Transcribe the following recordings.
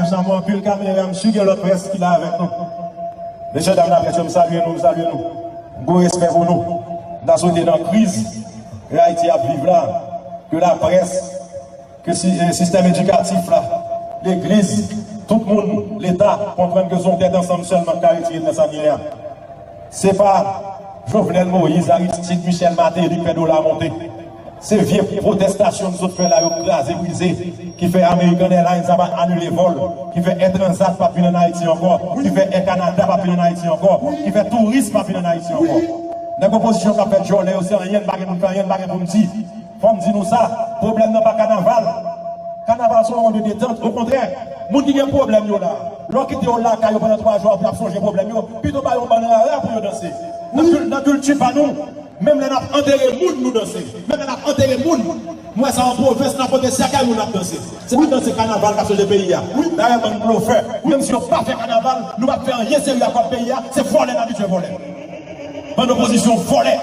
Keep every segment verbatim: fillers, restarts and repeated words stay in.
Sa mwen anpil kamera, m si gen lòt près ki la avèk nou. Mesye dam laprès yo, m salye nou, m salye nou. M gon respè pou nou. M ta swete nan kriz ke Ayiti ap viv la, ke laprès, ke si, eh, sistèm edikatif la, legliz, tout moun, Leta, konprann ke se yon tèt ansanm sèlman k ka retire n nan sa n ye a. Se pa Jovenel Moïse, Aristide, Michel Martelly k fè dola monte. Se vye pwotèstasyon nou sot fè la, yo kraze, brize, ki fè American Airlines ap anile vòl, ki fè Air Transat p ap vin ann Ayiti ankò, ki fè Air Canada p ap vin ann Ayiti ankò, ki fè touris p ap vin ann Ayiti ankò. Nèg opozisyon k ap fè djòlè yo, se anyen, n pa gen pou n fè anyen, n pa gen pou n di. Fò m di nou sa, pwoblèm nan pa kanaval. Kanaval se yon moman de detant. Okontrè, moun ki gen pwoblèm yo la, lè w kite yo lakay yo pandan twa jou, yo ap sonje pwoblèm yo, pito ba yo yon bann rara pou yo danse. Nan kil-, nan kilti pa nou, menm lè n ap antere moun, nou danse. Menm lè n ap antere moun, m wè sa an pwovens, n ap pote sèkèy, moun ap danse. Se pa danse kanaval k ap chanje peyi a. Dayè, bann blofè, menm si yo pa fè kanaval, nou p ap fè anyen serye ak kòb peyi a, se vòlè n abitye vòlè. Bann opozisyon vòlè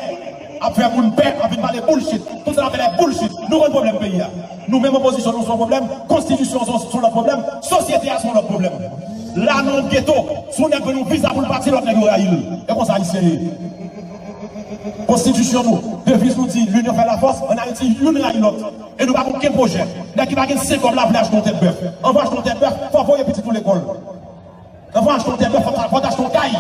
ap fè moun pè, ap vin pale bullshit. Tout sa n ap fè la bullshit. Nou konn pwoblèm peyi a. Nou menm opozisyon, nou se yon pwoblèm, konstitisyon se yon, se yon lòt pwoblèm, sosyete a se yon lòt pwoblèm. La nan yon geto, si yon nèg vin nou viza pou l pati, lòt nèg yo rayi l. E konsa Ayisyen ye. Konstitisyon nou, deviz nou di, l'union fait la force, ann Ayiti, youn rayi lòt. E nou pa gen okenn pwojè. Nèg ki pa gen senk kòb la vle achte yon tèt bèf. Anvan achte yon tèt bèf, fò voye pitit ou lekòl. Anvan achte yon tèt bèf, fò, fò achte yon kay.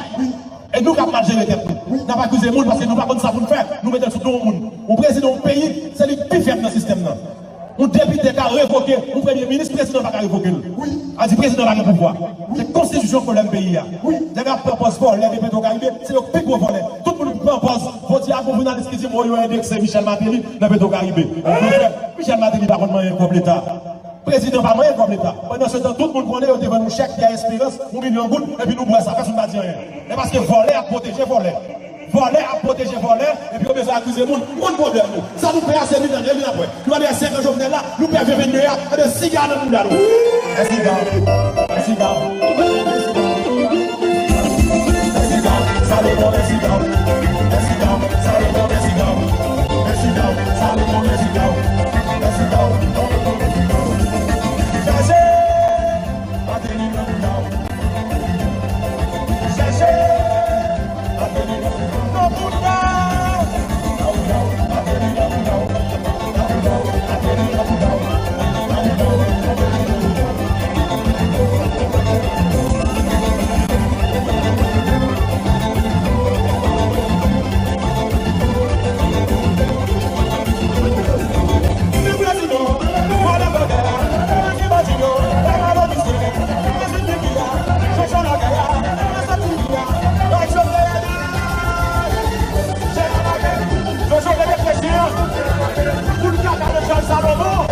E nou k ap mal jere tèt nou. N ap akize moun paske nou pa konn sa pou n fè. Nou mete l sou do yon moun. Yon prezidan yon peyi, se li k pi fèb nan sistèm nan. Yon depite ka revoke yon premye minis, prezidan pa ka revoke l. A di prezidan pa gen pouvwa. Se konstitisyon k pwoblèm peyi a. Nèg ap pran pòz vòlè de Petwokaribe, se yo k pi gwo vòlè. Tout moun pran pòz. Jodi a, gon jounalis ki di m, o, yo endekse Michel Martelly nan Petwokaribe. Michel Martelly pa konn manyen kòb Leta. Prezidan pa manyen kòb Leta. Pandan se tan, tout moun konnen yo te vann yon chèk Pierre Espérance, yon milyon goud, epi nou bwè sa, pèsonn pa di anyen. E paske vòlè ap pwoteje vòlè. Vòlè ap pwoteje vòlè, epi yo bezwen akize moun. Moun pwoblèm nou. Sa nou fè a se vin nan, vin apre. Nou pa bezwen senk an Jovenel la, nou pè vin venn de a, e de siga nan bouda nou. E siga, e siga. Mèsi dam, Salomon, mèsi dam. Mèsi dam, Salomon, mèsi dam. Mèsi dam, Salomon, mèsi dam. Mèsi dam. Chaje, ateri nan bouda w. Chaje, ateri nan bouda w. Jojo te reflechi an pou l kaka nan chal Salomon.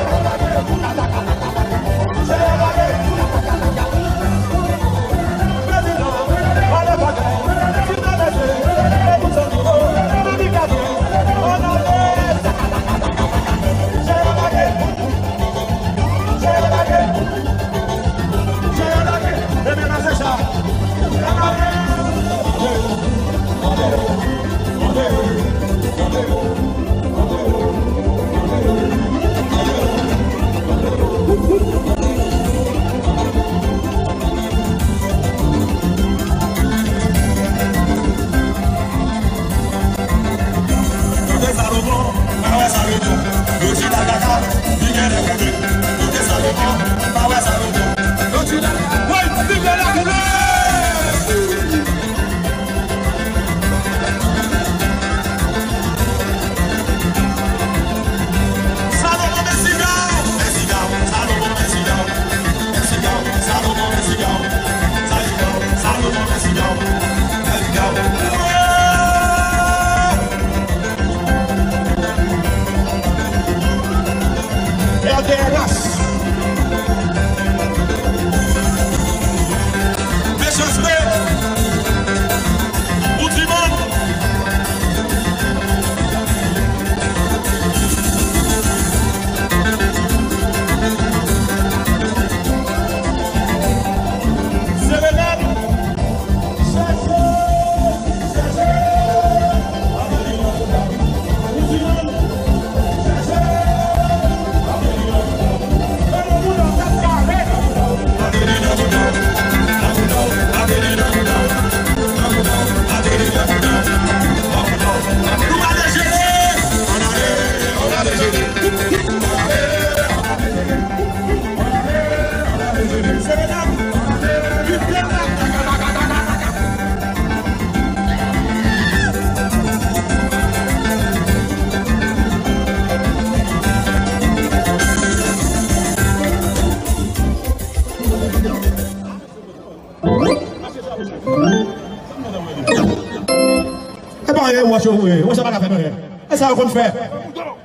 E pa anyen, wòch yo voye. Wòch sa pa ka fè anyen. E sa yo konn fè.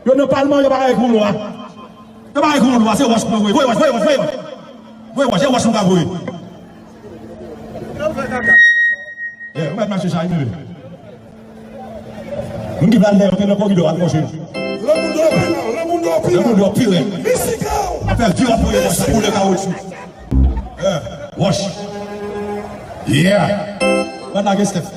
Yo nan palman, yo pa ka ekri yon lwa. Yo pa ekri yon lwa, se wòch pou yo voye. Voye wòch, voye wòch, voye wòch. Voye wòch, e wòch nou ka voye. Ye, ou mèt mache sa, wi. Moun ki pral dèyè, ou te nan koridò a, pwoche. Le mundo opera, le mundo opera. Le mundo opera. Isi kawo. Apèl di w ap voye wòch, sa boule kawotchou. Eh, wòch. Yeah. Mwen lage Steph.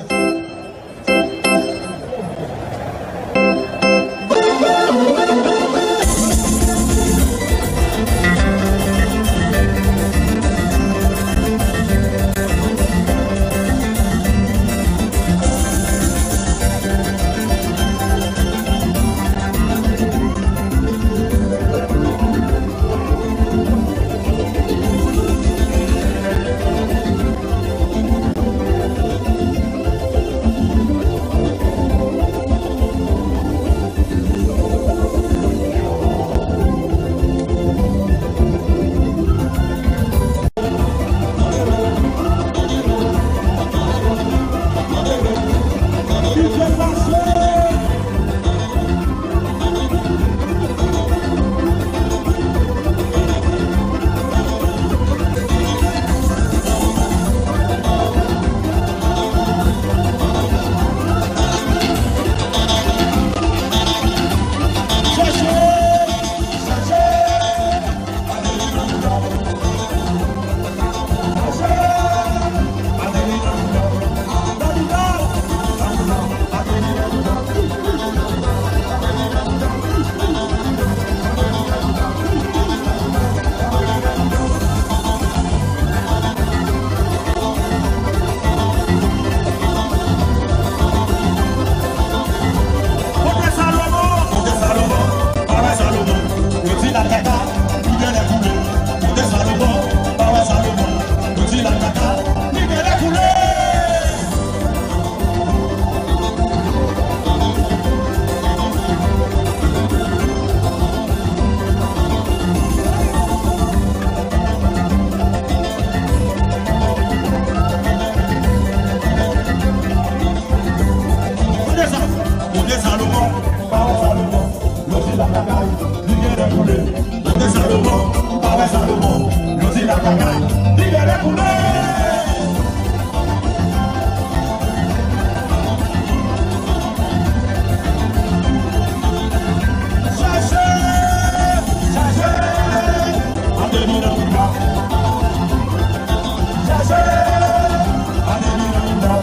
Monte Salomon, monte Salomon, pa wè Salomon. Yo di la kaka, li genlè koule. Monte Salomon, pa wè Salomon. Yo di la kaka, li genlè koule. Monte Salomon, monte Salomon, pa wè Salomon. Yo di la kaka, li genlè koule. Monte Salomon, pa wè Salomon. Yo di la kaka, li genlè koule. Chache, chache, an de mil an. Chache, an de mil an.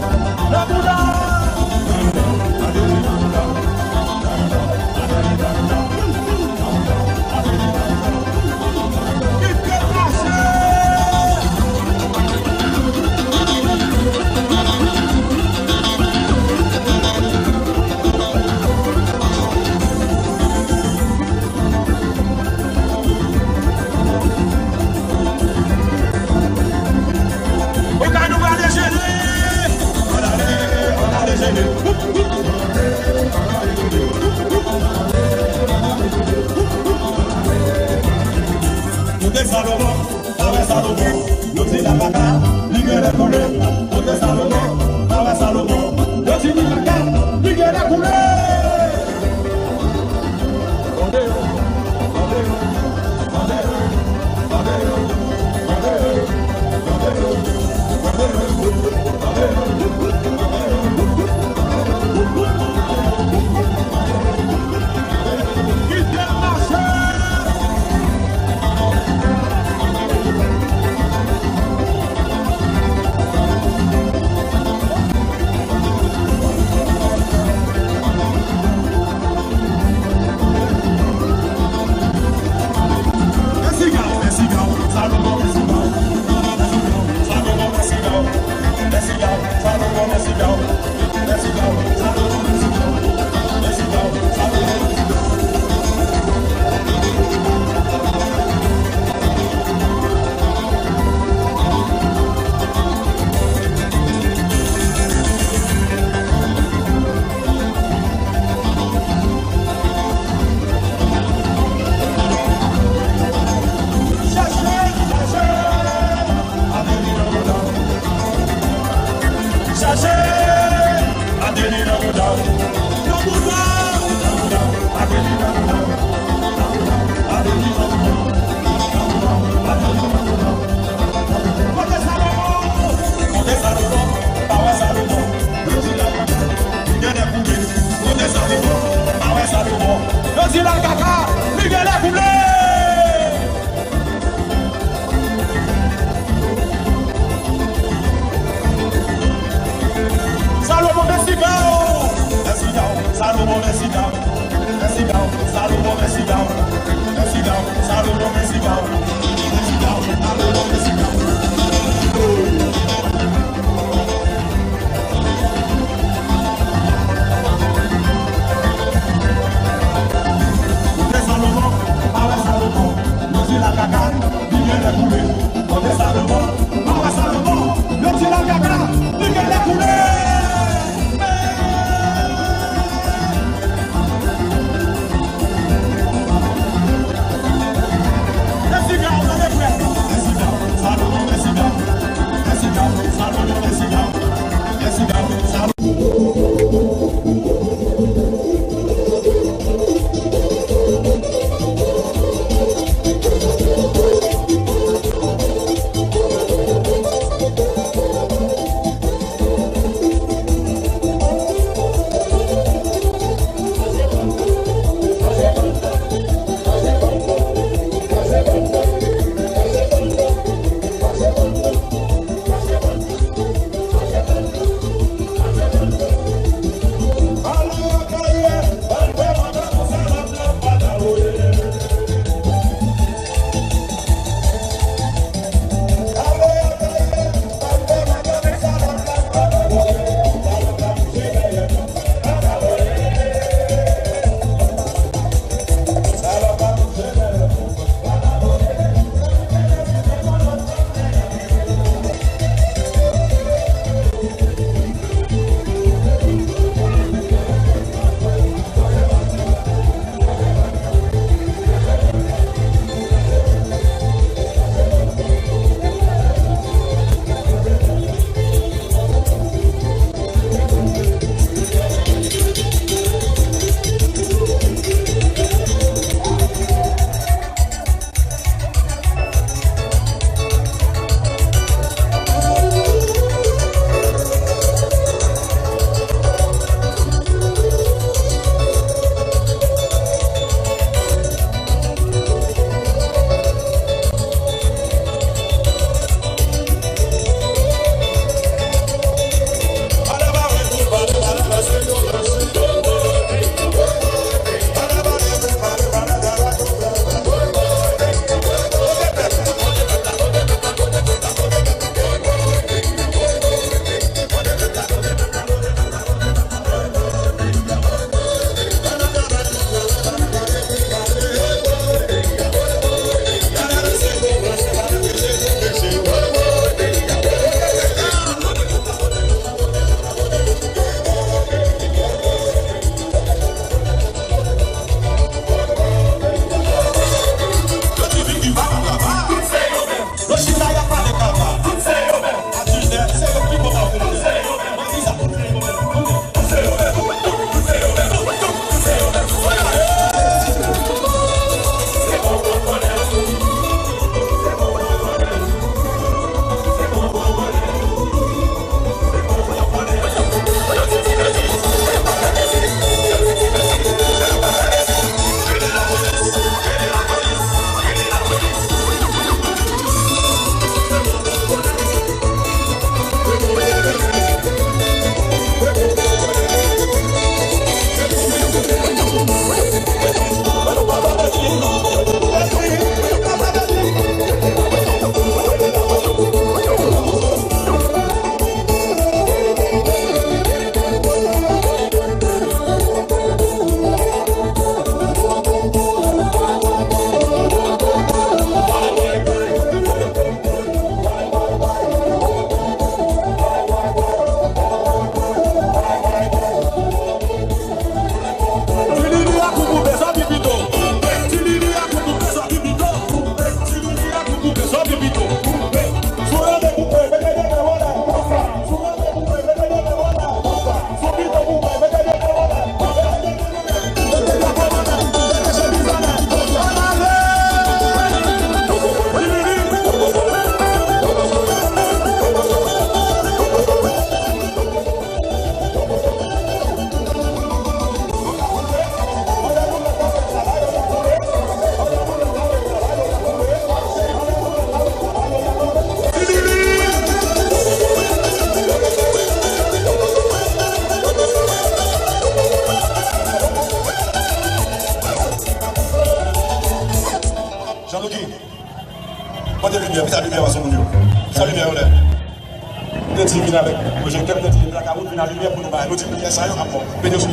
Te di vin avèk pwojektè, te di blakawout, vin a limyè pou nou bay. Nou di limyè sa yo ap bon. Mete sou.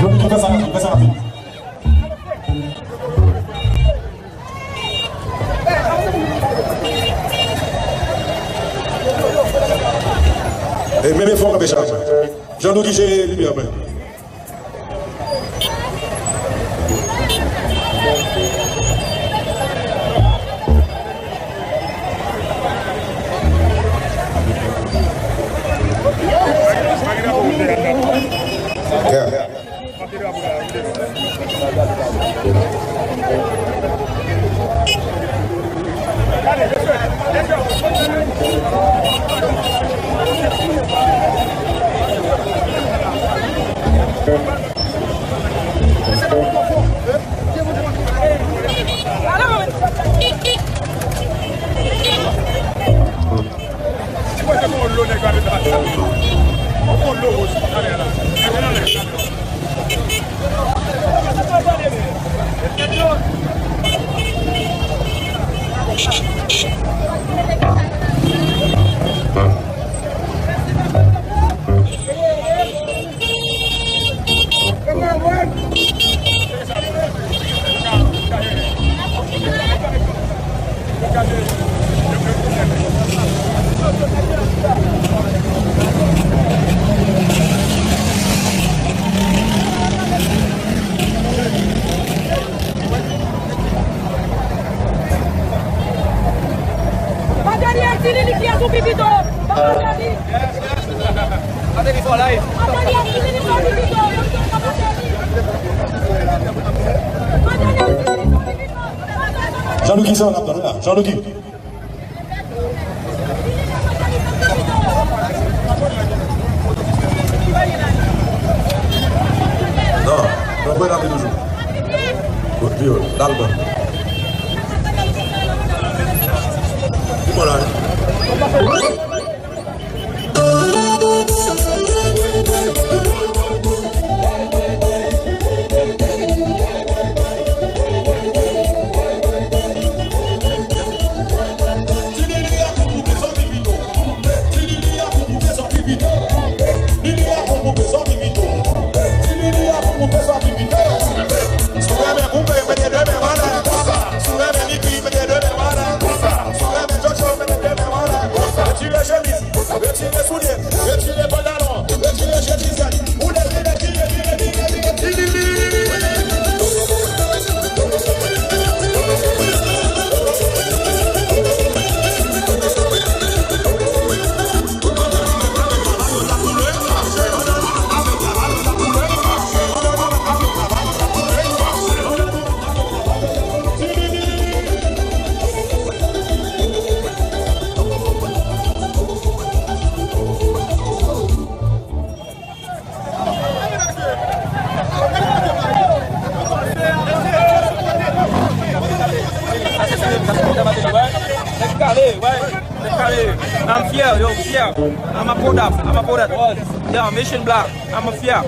Jodi ki fè sa, fè sa rapid. E menm efò kanpe chak. Jan nou ki jere limyè mwen. Yeah. Mateli, e Tilili ki a sou pi pito. Mateli. Mateli for life. Mateli, e Tilili ki a sou pi pito. Mateli, e Tilili ki a sou pi pito. Jean-Luc, ki sa w ap tann la? Jean-Luc. Non, non, mwen la toujou. Bon, pi yo, dal bon. Ki bon la? Retire soulye, retire pantalon, retire jezi zèt. Ou leve, leve, leve, leve, leve, leve, leve. Nèg kale, wi. Nèg kale. I'm fier, yo, fier. I'm a proud of, I'm a proud of us. Yeah, Mission Black. I'm a fier.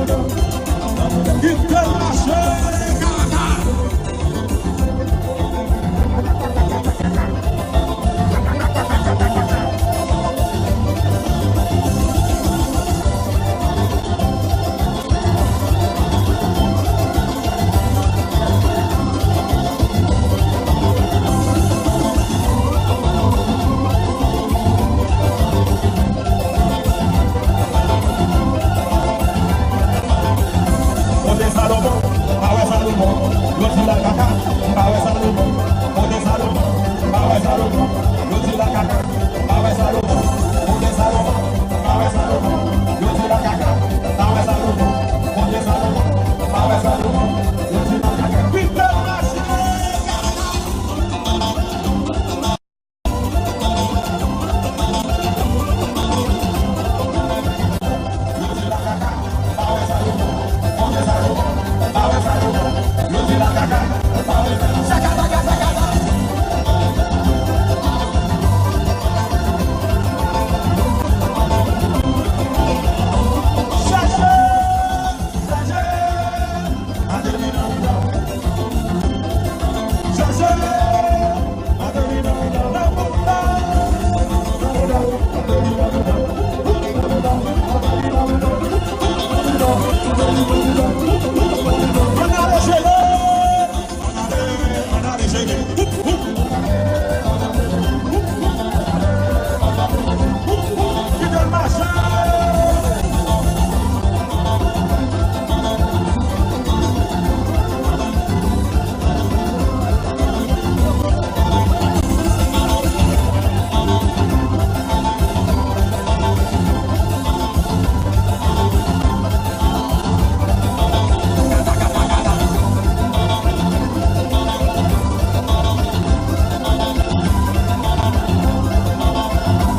Kite mache, kaka. Kote Salomon, m pa wè Salomon. Yo di l al kaka, m pa wè Salomon. Kote Salomon, m pa wè Salomon. Yo di l al kaka, m pa wè Salomon. Kote Salomon, m pa wè Salomon. Yo di l al kaka, m pa wè Salomon. Kote Salomon, m pa wè Salomon. Yo di l al kaka. Kite mache!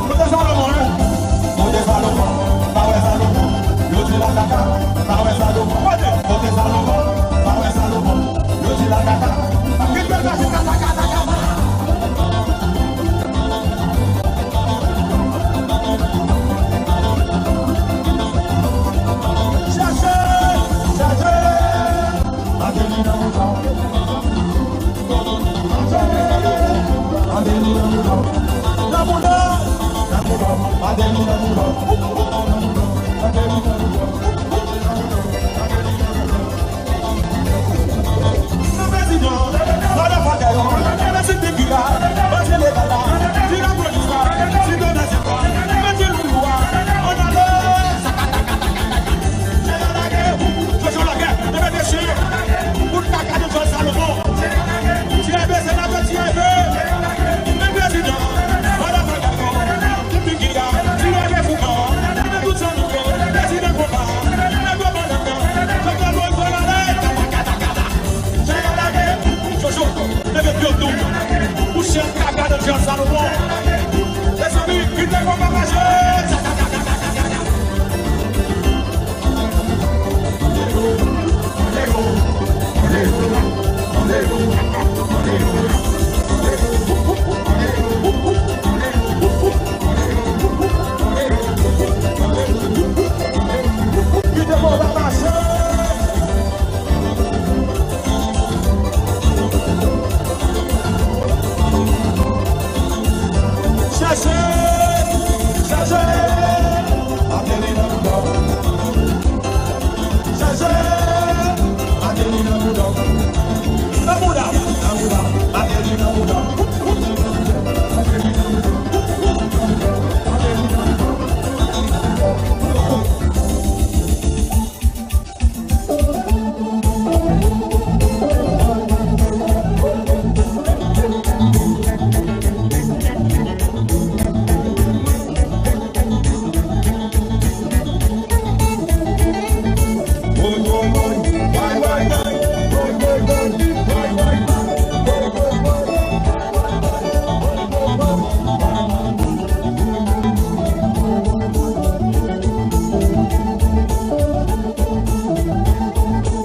Kote Salomon, hein? Kote Salomon? Pa wè Salomon. Yo di l al kaka, pa wè Salomon. Kote? Kote Salomon? Pa wè Salomon. Yo di l al kaka. Kite l mache, kaka, kaka, kaka. Chache, chache. Ateri nan mouton. Ateri nan mouton. Nan mouton. Nan mouton. Ateri nan mouton. Ateri nan mouton. Prezidan, motherfucker, yo, mèsi Big Gila, mèsi Legal la, Gila Produce la, Gila Produce la, mèsi Loulou a, ann ale. Jènèral lage, Jojo lage, mete deshi, bout kaka de Jòj Salomon. T I B, senatè T I B, men prezidan, motherfucker, Big Gila, T I B foukan, mete tout sa nou fè, prezidan konpa, mete gwo madanm nan, Jojo lage, kata, kata, kata. Jènèral lage, Jojo, leve pye w doub. Pou chèf kaka de Jòj Salomon. Mezanmi, kite konpa mache. Kite konpa mache. Chache, chache. Ateri nan mouda. Chache. Ateri nan mouda. Nan mouda, nan mouda. Ateri nan mouda.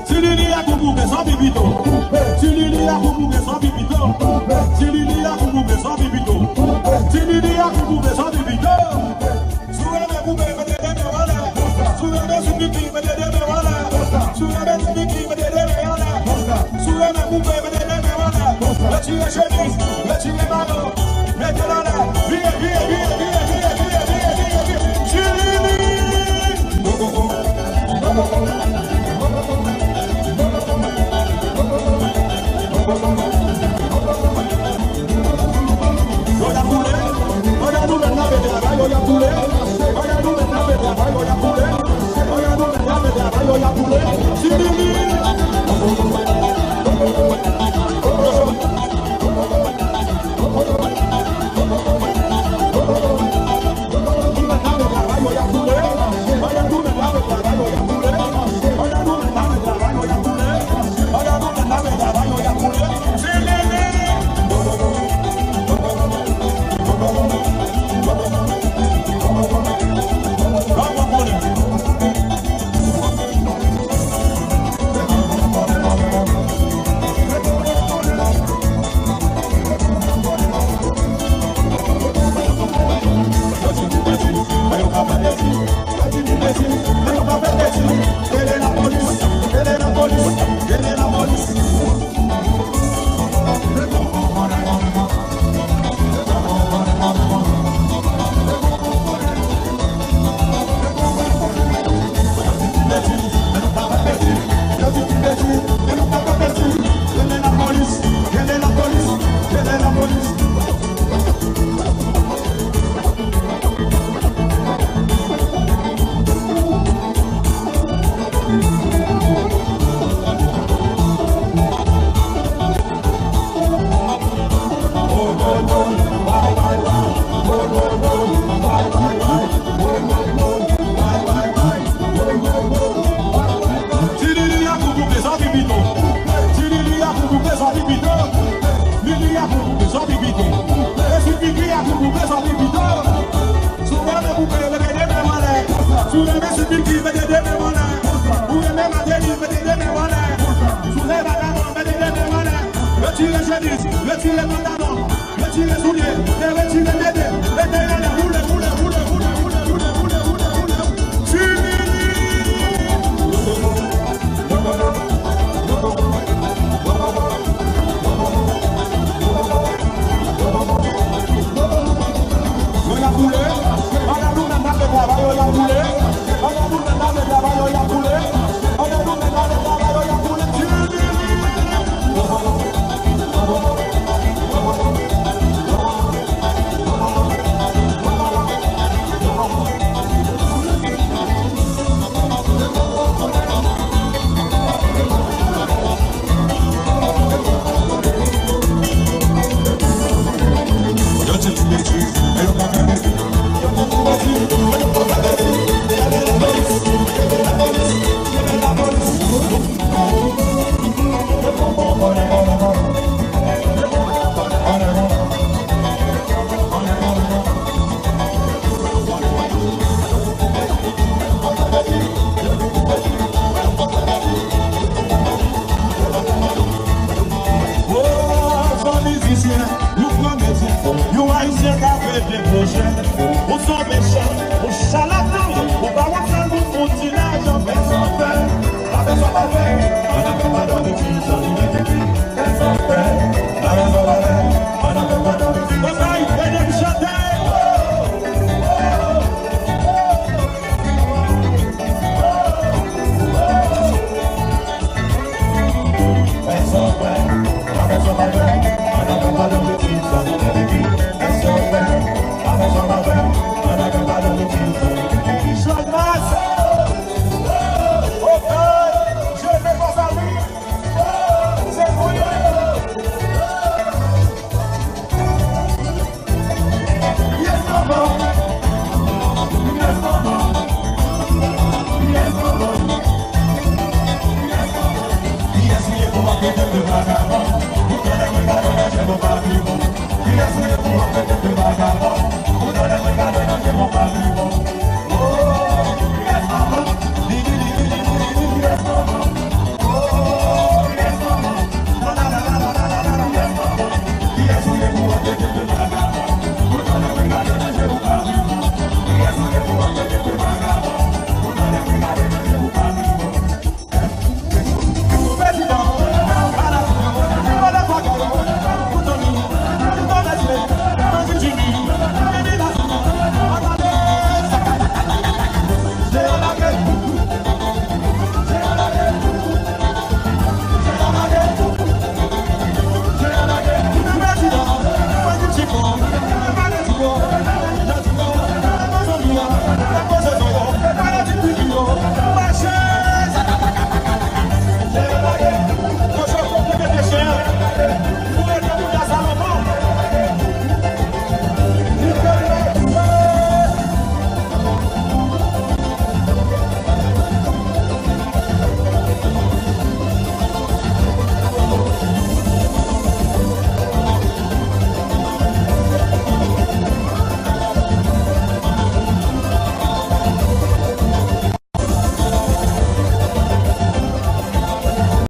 Ti Lili a kou pou fè sa pi pito. Ti Lili a kou pou fè sa pi pito. Ti Lili a kou pou fè sa pi pito. Ti Lili a kou pou fè sa pi pito. Si w renmen koupe, mete de men w anlè. Si w renmen sou pipi, mete de men w anlè. Si w renmen Sibiki, mete de men anlè. Si w renmen koupe, mete de men anlè. Retire chemiz, retire mayo, mete l anlè. Vire, vire, vire. Chilili! Yo y ap boule. Pandan nou menm n ap fè travay, yo y ap boule. Pandan nou menm n ap fè travay, yo y ap boule. Pandan nou menm n ap fè travay, yo y ap boule. Chilili! Tilili a pou koupe sa pi pito. Tilili a pou koupe sa pi pito. Lili a pou koupe sa pi pito. Esipiki a pou koupe sa pi pito. Si w renmen koupe, mete de men w anlè. Si w renmen Sibiki, mete de men w anlè. Ou renmen Mateli, mete de men w anlè. Si w se vagabon, mete de men w anlè. Retire chemiz, retire pantalon, retire soulye, e retire dede, mete yo anlè, boule, boule, boule. Chilili! Yo y ap boule, pandan nou menm n ap fè travay, yo y ap boule. Pandan nou menm n ap fè travay, yo y ap boule. Pandan nou menm n ap fè travay, yo y ap boule. Chilili! Oh, son mizisyen, yon gran medyen, yon ayisyen k ap fè de pwojè. Ou son mechan, ou chalatan, ou pa wont sa nou fout ti lajan, fè sa fè. Pa fè sa pa fè, ann ap fè pa dòmi ti zanmi. Fè sa fè, pa fè sa pa fè, ann ap fè pa dòmi ti zanmi. Ede m chante.